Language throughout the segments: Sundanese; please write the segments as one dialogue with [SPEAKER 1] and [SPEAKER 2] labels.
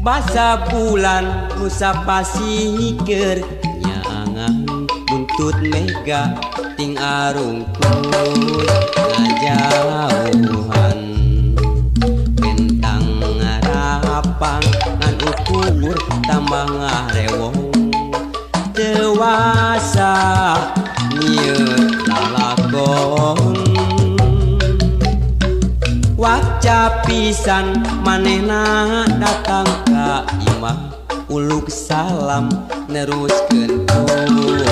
[SPEAKER 1] Basa bulan nusa pasikeur nyaangan buntut mega ting arungkul ngajauhan bentang ngarapang ngan ukur tambah ngarewong dewasa nyieun lalakon waca pisan manehna datang ka imah uluk salam neruskeun turun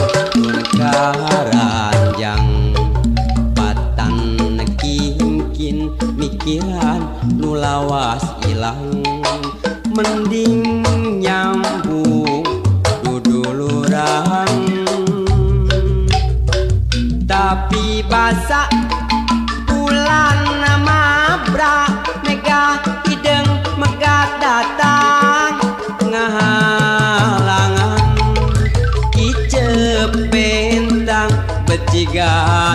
[SPEAKER 1] ka ranjang patan kingkin mikiran nu lawas ilang mending nyambung duduluran tapi basa bulan mabra mega hideng megat datang ngahalangan kicep bentang beciga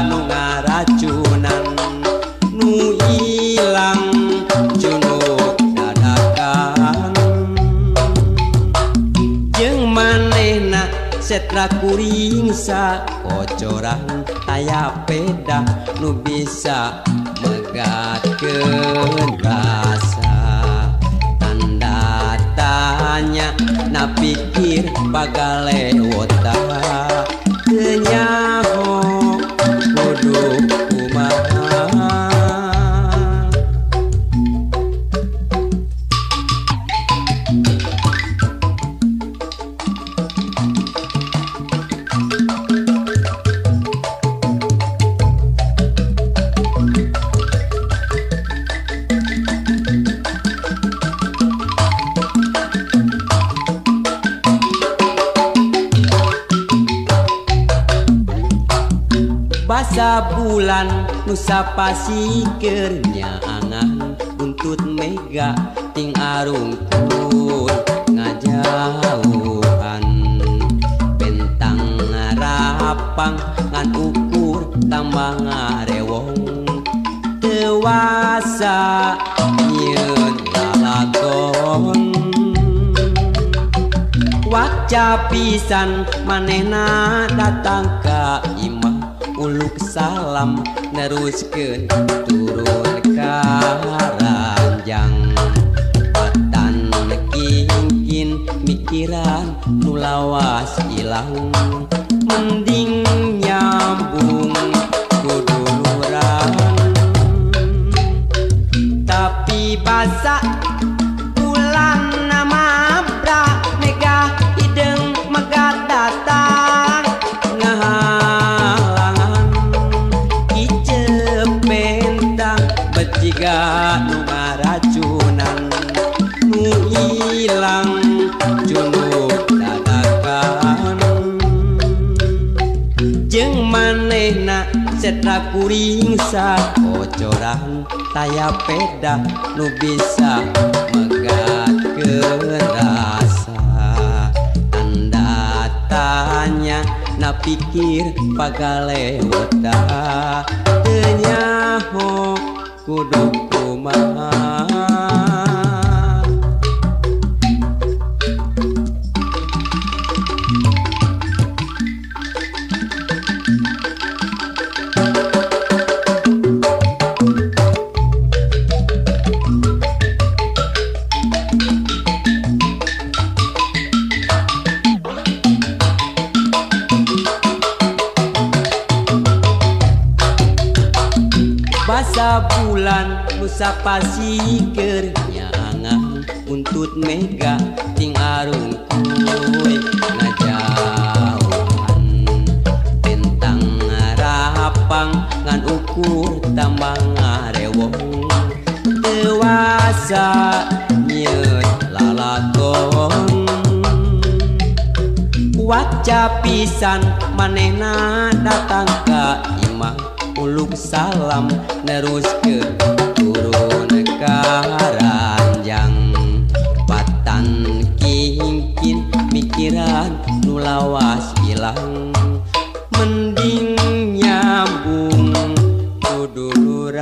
[SPEAKER 1] nu ngaracunan nu ilang cunuk dadakan jeung manehna setra kuring sakocoran aya peda nu bisa megatkeun rasa tanda tanya na pikir pagalewota teu nyaho kudu kumaha. Basa bulan nusa pasikeur nyaangan buntut mega ting arungkul ngajauhan bentang ngarapang ngan ukur tambah ngarewong dewasa nyieun lalakon waca pisan manehna datang ka imah uluk salam neruskeun turun ka ranjang patan kingkin mikiran nu lawas ilang mending nyambung kuduluran tapi basa bulan mabra mega hideng megat datang ngahalangan kicep bentang beciga nu ngaracunan nu ilang cunuk dadakan jeung manehna setra kuring sakocoran taya peda nu bisa megatkeun rasa tanda tanya na pikir pagalewota teu nyaho kudu kumaha. Basa bulan nusa pasikeur nyaangan buntut mega ting arungkuy ngajauhan bentang ngarapang ngan ukur tambah ngarewong dewasa nyieun lalakon waca pisan manehna datang ka imah uluk salam neruskeun turun ka ranjang patan kingkin mikiran nu lawas ilang mending nyambung kuduluran.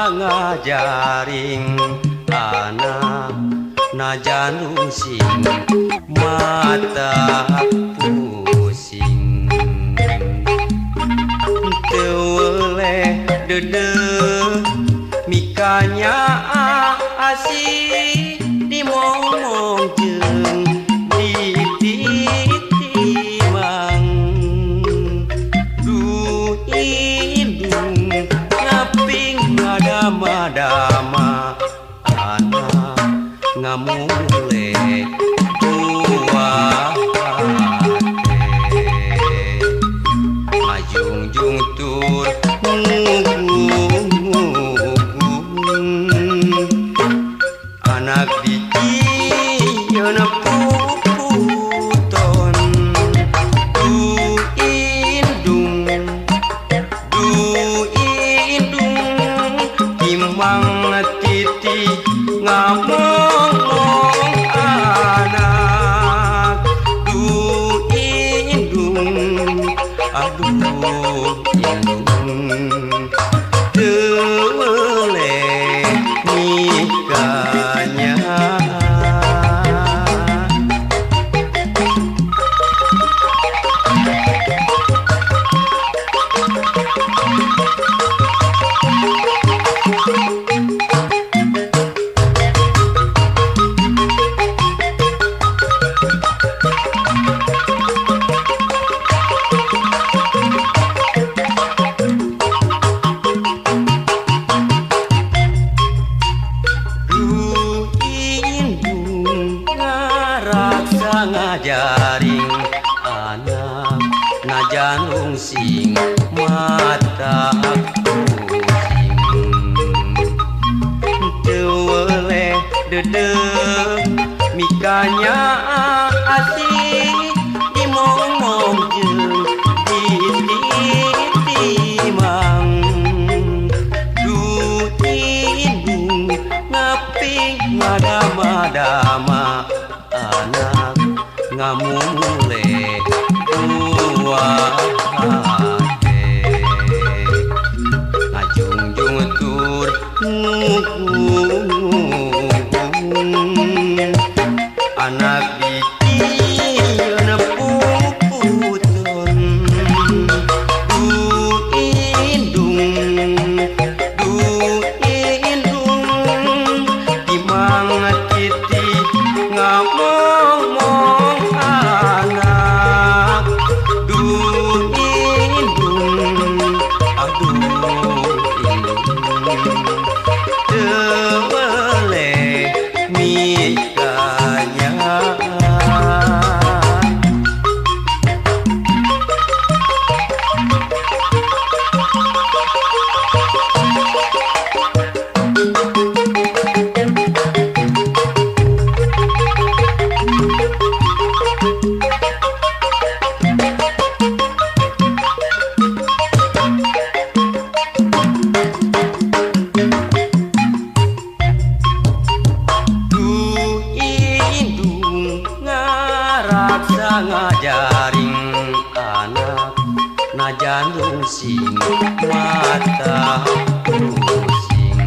[SPEAKER 1] Ngajaring anak najan rungsing mata pusing teu weleh deudeuh mikanya asih dimomong jeung dititimang duh indung ngaping ngadama-dama anak ngamule buah hate ngajungjung tur ngugung anak dijieun puputon duh indung duh indung timang titi ngamong anak duh indung aduh indung teu weleh nikahnya. Ngajaring anak najan rungsing mata pusing teu weleh deudeuh mikanya asih dimomong jeung dititimang duh indung ngaping ngadama-dama anak ngamule buah hate ngajungjung tur ngugung anak dijieun puputon duh indung timang titi ngamong anak duh indung aduh indung teu weleh mikanya. Ngajaring anak najan rungsing mata pusing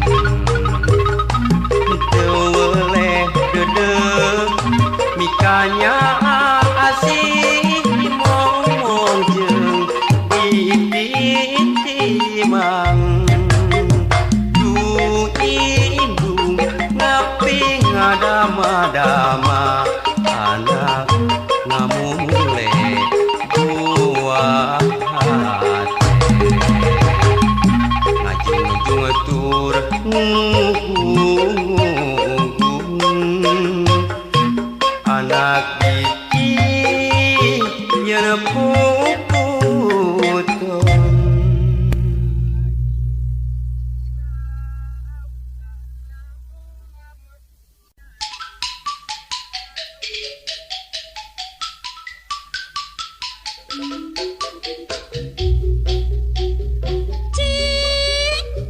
[SPEAKER 1] teu weleh deudeuh mikanya asih dimomong jeung dititimang duh indung ngaping ngadama-dama anak ngamule buah hate ngajungjung tur ngugung anak dijieun puputon.
[SPEAKER 2] Cik.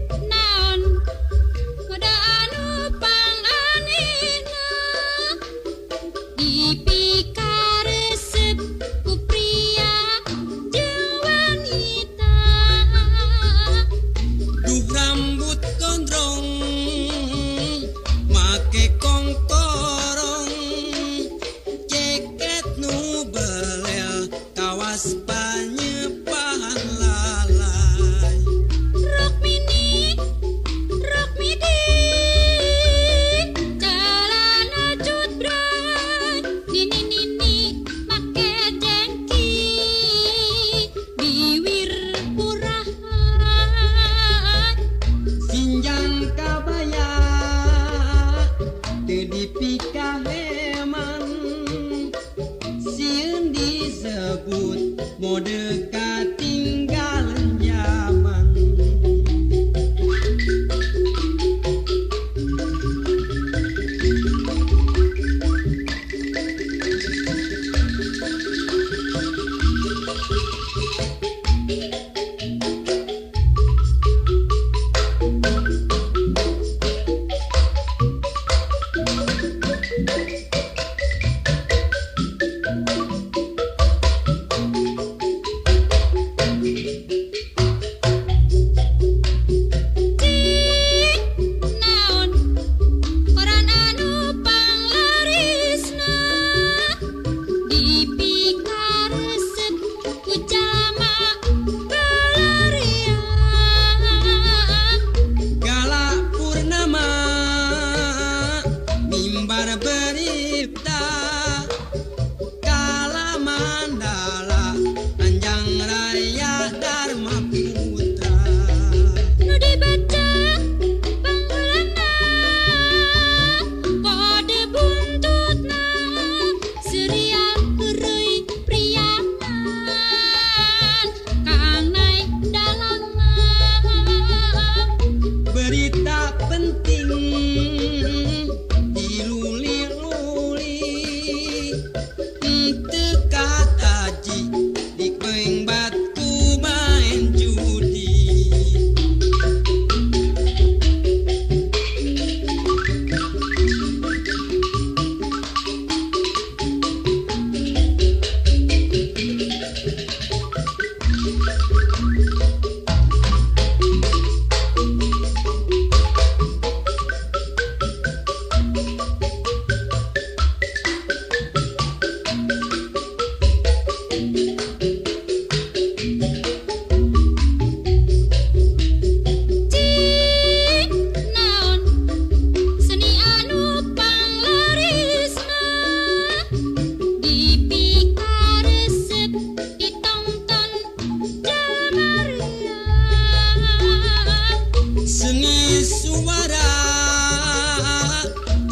[SPEAKER 1] Seni suara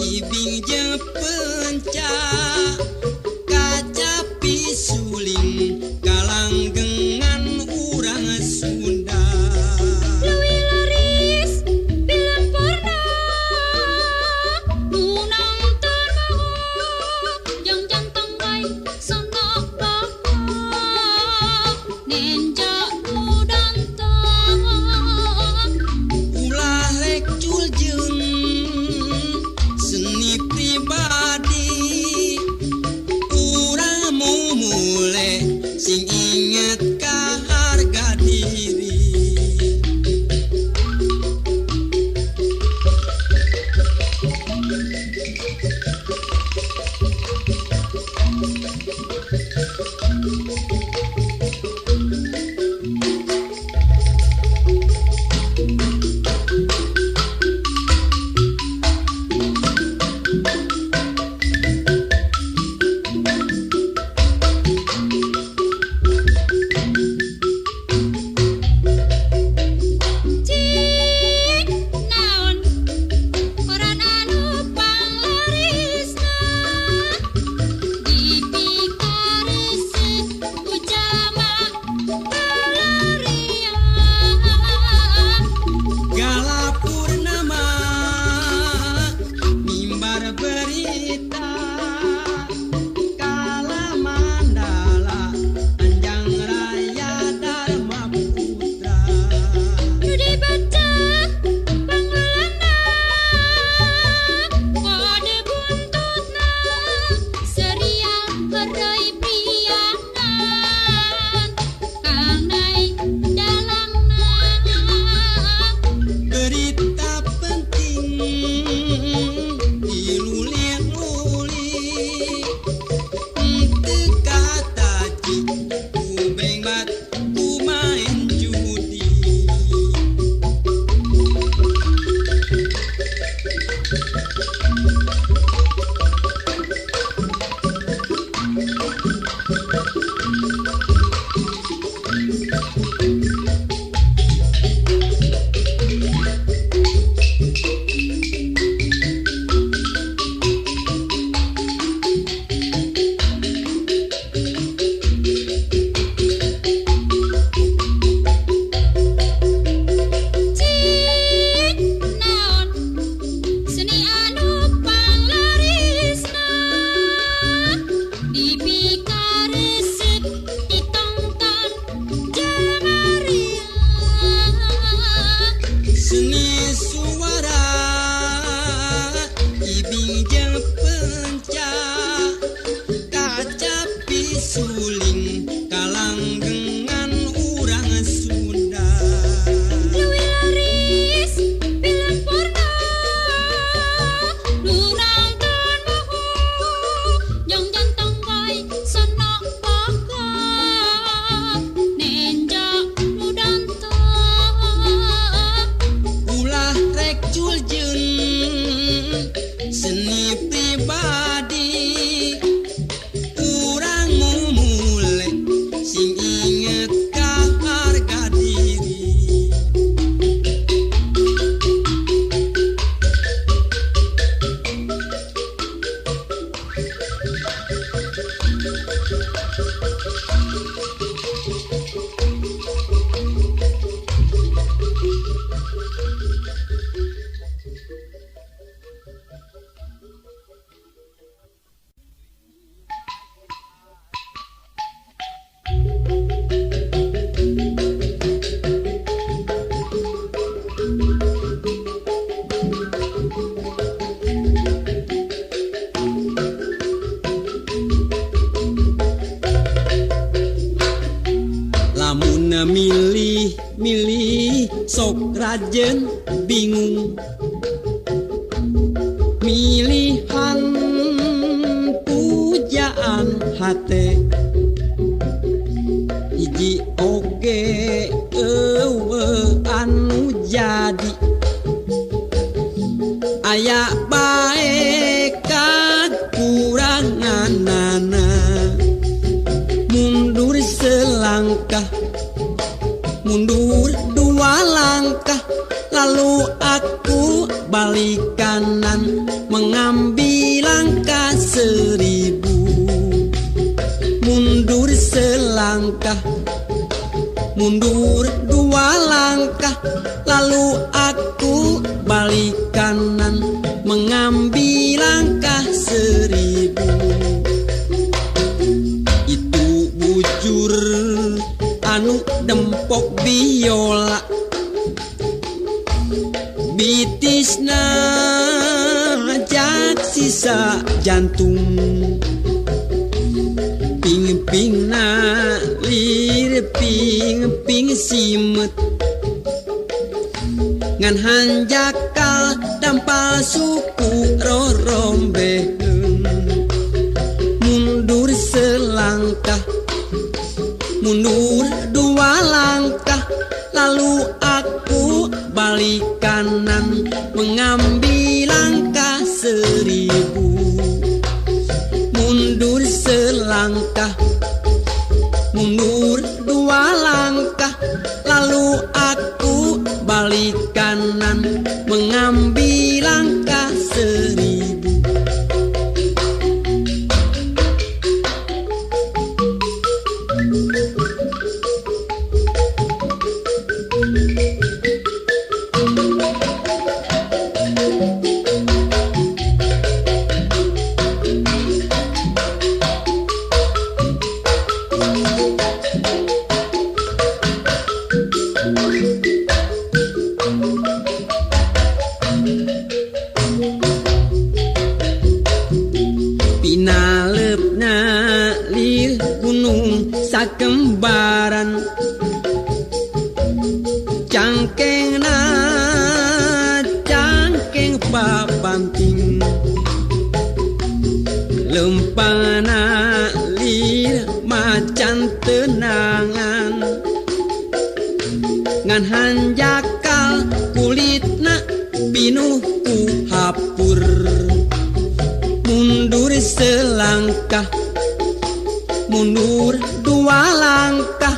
[SPEAKER 1] ibing jeung pencak kacapi suling kalanggengan urang Sunda.
[SPEAKER 2] Leuwih laris film porno nu nangton moho jang jantong bae sonok bapak nenja nu danton.
[SPEAKER 1] Ulah lecul jeung seni pribadi urang mumule sing inget ka harga diri.
[SPEAKER 2] Cik naon koran anu panglarisna dipikaresep ku jalma balarea.
[SPEAKER 1] Gala Purnama mimbar berita kala mandala Anjang Raya Dharma Putra.
[SPEAKER 2] Nu dibaca pangelana kode buntutna serial heureuy priangan kanai dalangna.
[SPEAKER 1] Berita penting dilulik-lulik teu kataji ku bengbat ku main judi.
[SPEAKER 2] Cik naon seni anu panglarisna dipikaresep ditongton jamaria.
[SPEAKER 1] Seni suara ibing jeung pencak kacapi suling kalanggengan urang Sunda.
[SPEAKER 2] Leuwih laris film porno nu nangton moho jang jantong bae sonok bakal nenja nu danton.
[SPEAKER 1] Ulah rekcul jeung seni pribadi urang mumule sing inget ka harga diri. Lamun milih-milih sok rajen bingung milihan pujaan hate hiji oge eueuh anu jadi aya bae kakuranganana mundur selangkah mundur dua langkah lalu lalu aku balik kanan mengambil langkah 1000. Mundur selangkah, mundur 2 langkah, lalu aku balik kanan mengambil langkah 1000. Itu bujur anu dempok biola, bitisna jak sisa jantung, ping-ping na lir ping-ping simet, ngan hanjakal dampal suku rorombeheun. Mundur selangkah, mundur 2 langkah, lalu aku balik kanan mengambil langkah 1000. Mundur selangkah, mundur 2 langkah, lalu aku balik kanan mengambil langkah 1000. Pinalepna lir gunung sakembaran, cangkengna cangkeng papanting, lempangna lir macan tenangan, ngan hanjakal kulitna pinuh ku hapur. Mundur selangkah, mundur 2 langkah,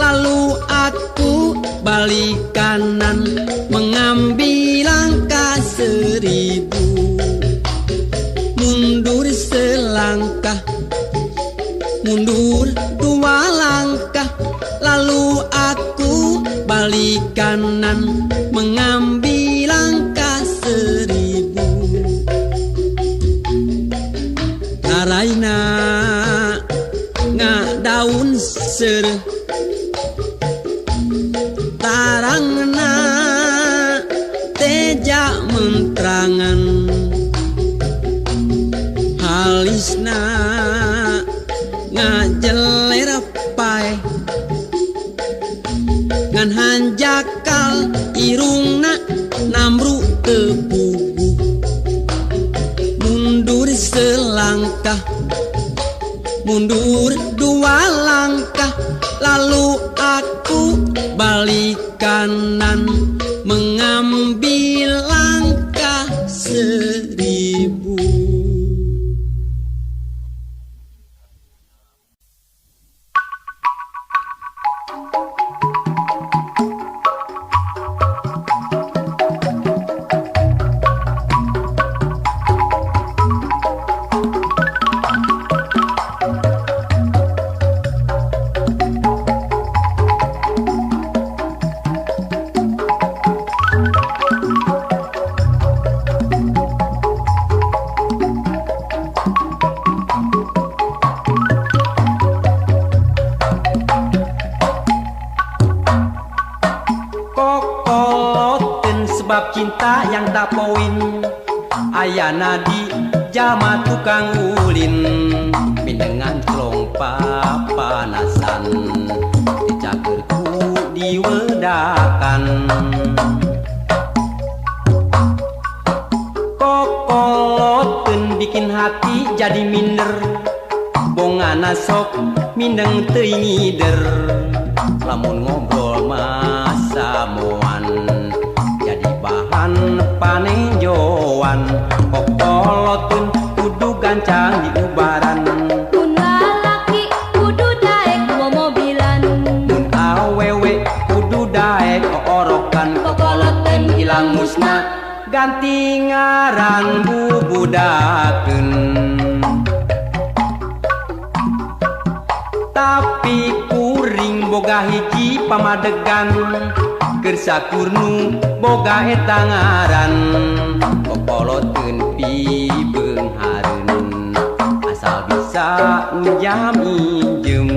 [SPEAKER 1] lalu aku balik kanan mengambil langkah 1000. Mundur selangkah, mundur 2 langkah, lalu aku balik kanan mengambil langkah 1000. Taraina ngadaun seureuh, tarangna teja mentrangan, halisna ngajeler paeh, ngan hanjakal irungna namru teu puguh. Mundur selangkah, mundur 2 langkah, lalu aku balik kanan mengambil langkah 1000. Sebab cinta yang tak poin, ayana di jama tukang ulin, mindengan clong papanasan, dicagerku diwedakan. Kokoloten bikin hati jadi minder, bongana sok mindeng teuing ngider, lamun ngobrol masamuan jadi bahan panenjoan. Kokoloten kudu gancang diubaran,
[SPEAKER 2] mun lalaki kudu daek momobilan,
[SPEAKER 1] mun awewe kudu daek oorokan.
[SPEAKER 2] Kokoloten
[SPEAKER 1] Kokoloteun hilang musna ganti ngaran bubudakeun. Tapi kuring boga hiji pamadegan keur sakurnu boga eta ngaran. Kokoloteun pibeunghareun asal bisa minjam injem.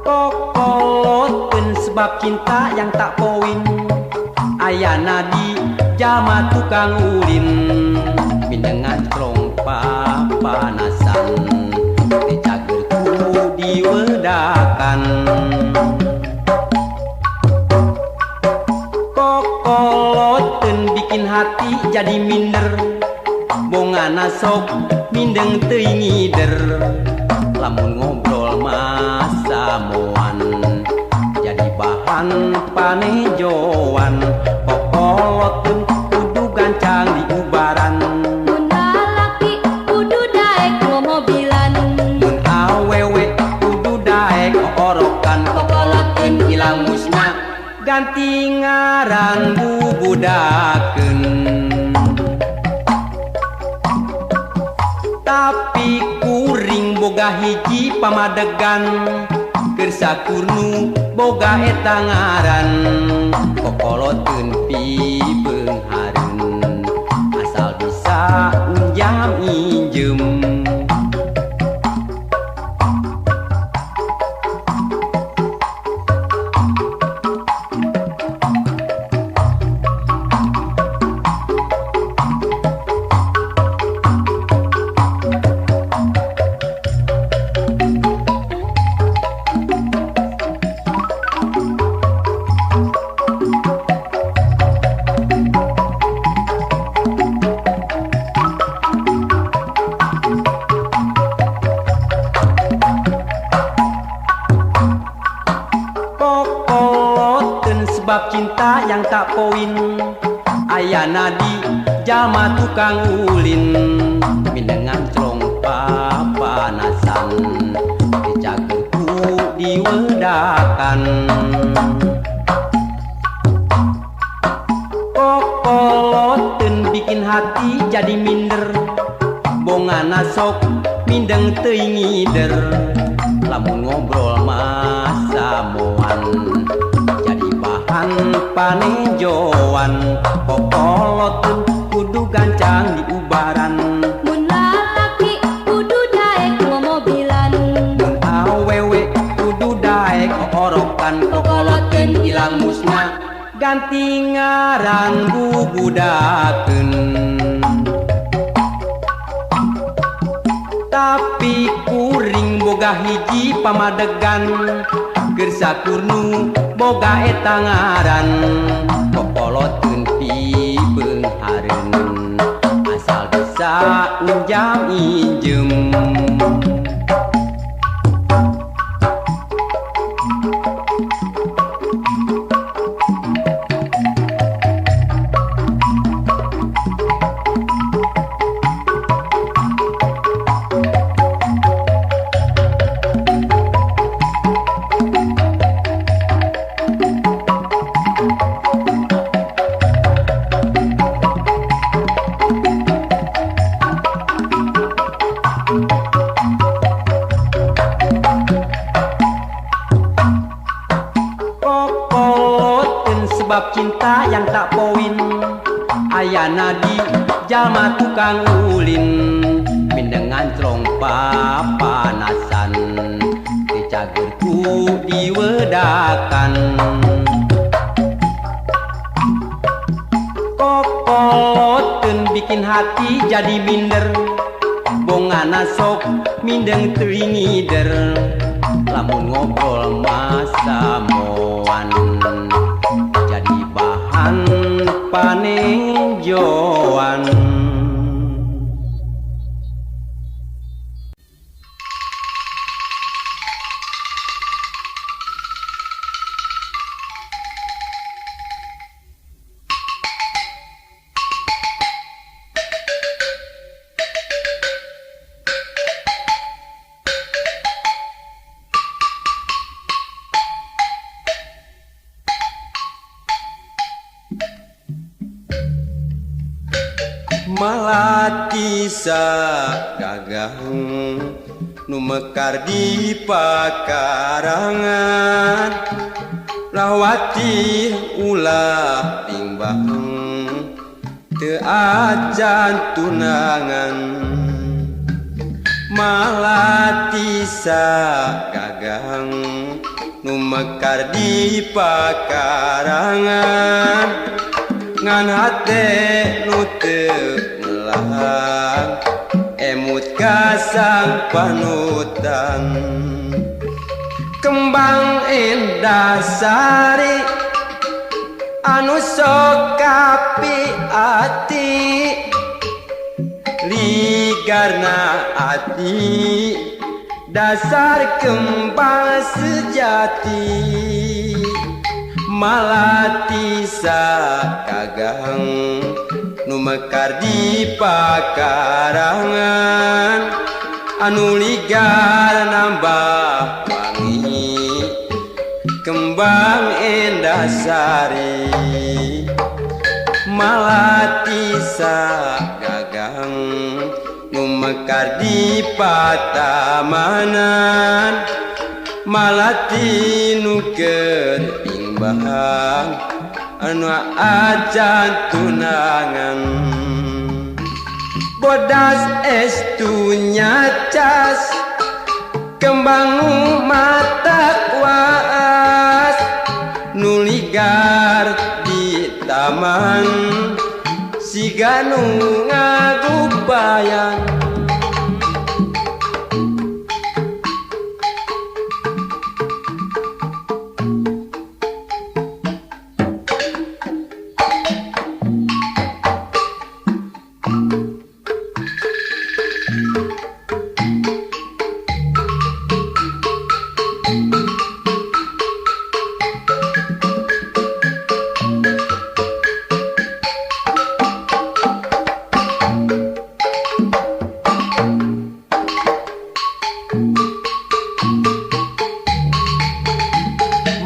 [SPEAKER 1] Kokoloteun sebab cinta yang tak poin ayana di jalma tukang ulin. Mindengan clong papanasan teu cager ku diwedakan. Kokoloteun bikin hati jadi minder bongana sok mindeng teuing ngider. Lamun ngobrol masamoan jadi bahan panejoan. Kokoloteun kudu gancang diubaran.
[SPEAKER 2] Mun lalaki kudu daek momobilan.
[SPEAKER 1] Mun awewe kudu daek oorokan. Kokoloteun hilang musna ganti ngaran bubudakeun. Tapi kuring boga hiji pamadegan keur sakurnu boga eta ngaran. Kokoloteun pibeunghareun asal bisa minjam injem. Kokoloteun sebab cinta yang tak poin ayana di jalma tukang ulin. Mindengan clong papanasan teu cager ku diwedakan. Kokoloteun bikin hati jadi minder bongana sok mindeng teuing ngider. Lamun ngobrol masamoan jadi bahan panejoan. Kokoloteun kudu gancang diubaran.
[SPEAKER 2] Mun lalaki kudu daek momobilan.
[SPEAKER 1] Mun awewe kudu daek oorokan. Kokoloteun hilang musna ganti ngaran bubudakeun. Tapi kuring boga hiji pamadegan keur sakurnu boga eta ngaran. Kokoloteun pibeunghareun asal bisa minjam injem. Kokoloteun sebab cinta yang tak poin ayana di jalma tukang ulin. Mindengan clong papanasan teu cager ku diwedakan. Kokoloteun bikin hati jadi minder bongana sok mindeng teuing ngider. Lamun ngobrol masamoan jadi bahan panenjoan.
[SPEAKER 3] Malati sagagang nu mekar di pakarangan, lawati ulah timbang teu acan tunangan. Malati sagagang nu mekar di pakarangan, ngan hate nu teu melang emut ka sang panutan. Kembang endah sari anu sok kapi ati, ligarna ati dasar kembang sejati. Malati sakagang nu mekar di pakarangan, anu ligar nambah wangi kembang endah sari. Malati sagagang nu mekar di patamanan, malati nu keur imbang anu acan tunangan. Bodas estu nyacas kembang nu mata waas, nu ligar di taman siga nu ngagubayan.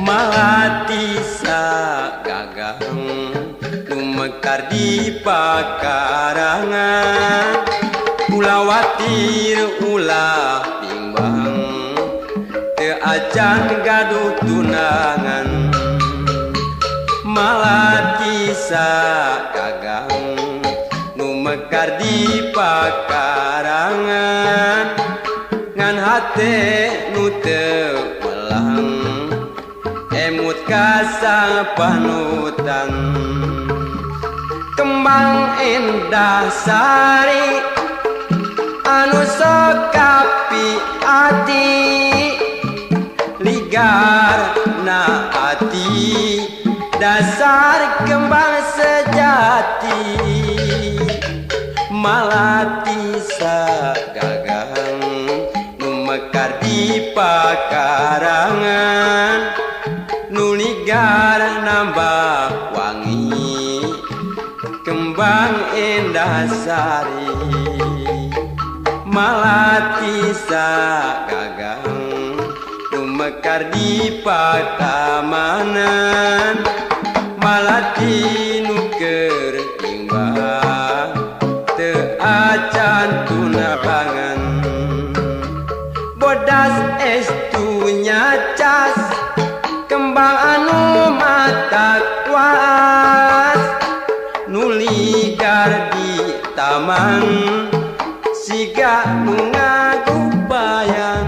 [SPEAKER 3] Malati sagagang nu mekar di pakarangan, ulah watir ulah bimbang teu acan gaduh tunangan. Malati sagagang nu mekar di pakarangan, ngan hate nu teu melang emut ka sang panutan. Kembang endah sari anu sok kapi ati, ligar na ati dasar kembang sejati. Malati sagagang nu mekar di pakarangan, nu ligar nambah wangi kembang endah sari. Malati sagagang nu mekar di patamanan, malati nu keur imbang teu acan tunangan. Bodas estu nyacas kembang anu mata kuas, nu ligar di taman siga nu ngagubayan.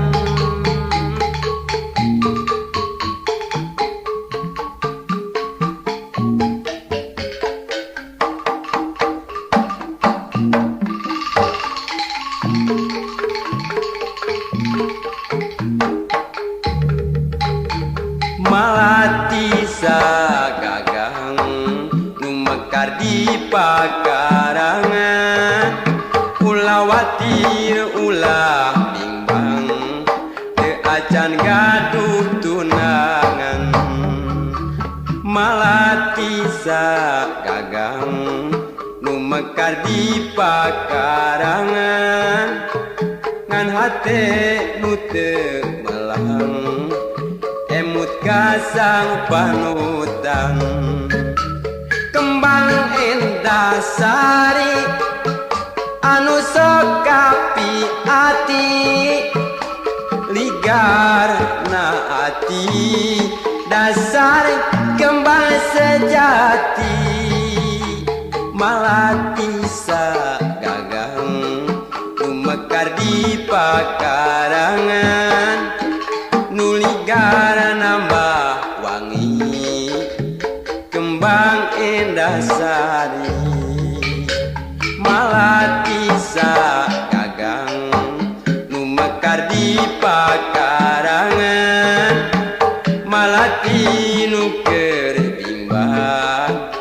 [SPEAKER 3] Malati sagagang nu mekar di pakarangan. Ulah watir ulah bimbang teu acan gaduh tunangan. Malati sagagang nu mekar di pakarangan. Ngan hate nu teu melang emut ka sang panutan. Kembang endah sari anu sok kapi ati, ligar na ati dasar kembang sejati. Malati sagagang nu mekar di pakarangan. Nu ligar nambah wangi kembang endah sari. Malati sagagang nu mekar di pakarangan. Malati nu keur bimbang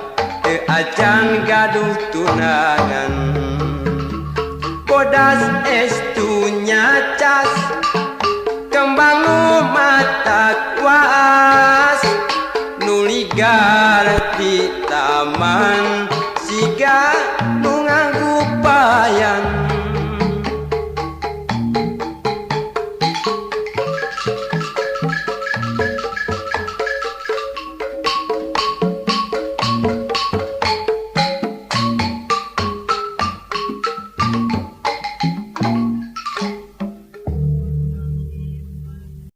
[SPEAKER 3] teu acan gaduh tunangan. Bodas estu nyacas kembang nu matak waas. Nu ligar di taman